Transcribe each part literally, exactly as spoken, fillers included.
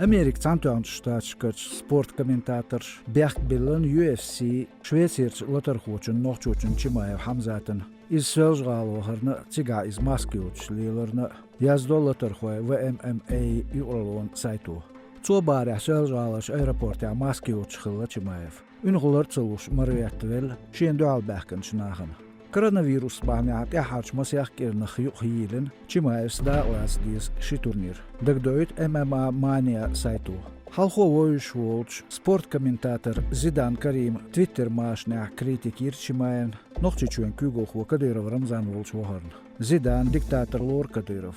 Американ Цхьаьнатоьхначу Штаташкарчу спорт комментаторша бехк биллина ю эф си Швецерчу латархочун нохчочун Чимаев Хьамзатан. Иза Соьлжа-ГӀала вахарна а, цигахь иза маска йоцуш леларна а, яздо латархойн В М М А юкъараллин сайто. Цо бахарехь, Соьлжа-ГӀаларчу аэропортехь маска йоцуш хилла Чимаев. Уьнхалар а ца луш, мара ветта велла шена дуьхьал баьхкинчу нахана. Коронавирус бахьанехь тӀаьххьарчу масех кӀирнах юкъахйийлина Чимаевс дакъалаца деза ши турнир. Дагадоуьйту М М А Мания сайто. Хьалхо вевзаш волчу спорт комментатор Зидан Карима Twitter машанехь критика йира Чимаевна, Нохчийчоьнан куьйгалхо Кадыров Рамзан волчу вахарна. Зидан диктатор лору Кадыров.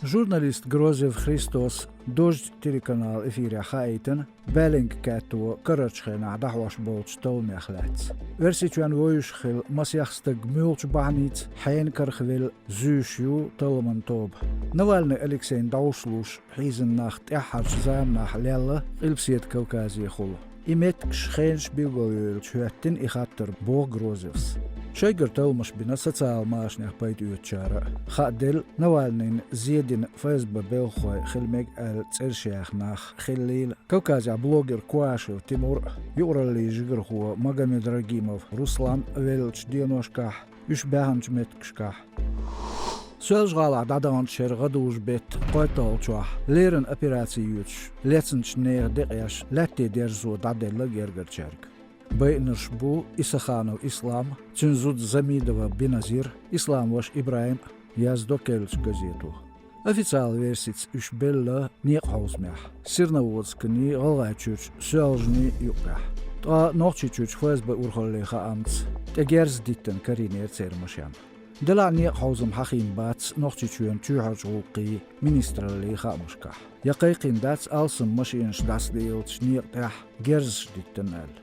Журналист Грозев Христос Дождь телеканал эфирехь хаийтина Беллингкэто карарчу хенахь дӀахьош болчу талламех лаьцна. Оьрсийчоьнна вевзаш хилла масех стаг муьлхачу бахьаница хьенан карахвелла зуьйш ю талламан тоба. Навальный Алексейна дӀовш луш хьийзина нах тӀаьххьарчу заманахь лелла Къилбаседа Кавказехула. И меттигаш хенаш билгалйевлча хӀоьттина и хаттар, боху Грозевс. Шайгара талламаш бина социал машанех пайда оьцучара а. Хааделла, Навальныйна зе дина Ф С Б белхахой хила мега аьлла цӀераш яьхна нах хиллийла. Кавказехь блогер Куашев Тимур а, юкъараллин жигархо Магомедрагимов Руслан а веллачу деношкахь, уьш баьхначу меттигашкахь. Соьлжа-ГӀалахь дӀадаханчу шеран гӀадужу-беттан кхойтталгӀачохь леррина операци йоьцуш лецначу нехан декъеш лаьтте дерзо дӀаделла гергарчаьрга. Байинарш бу Исаханов Ислам, цуьнан зуда Замидова Беназир, Ислам ваша Ибрахим, яздо керлачу газето. Официалан версица уьш белла некъахьовзамехь, Серноводсканийн, ГӀалгӀайчуьрчу Соьлжанийн юккъехь. Ткъа Нохчийчуьрчу Ф С Б урхаллин хаамца, тӀе герз диттина карийнера церан машен. Делахь некъахьовзам хьахийна бац Нохчийчоьнан чоьхьарчу гӀуллакхийн министраллин хаамашкахь. Я кхайкхийна дац алсам машенаш дӀасадаллачу некъа тӀехь герзаш диттина аьлла.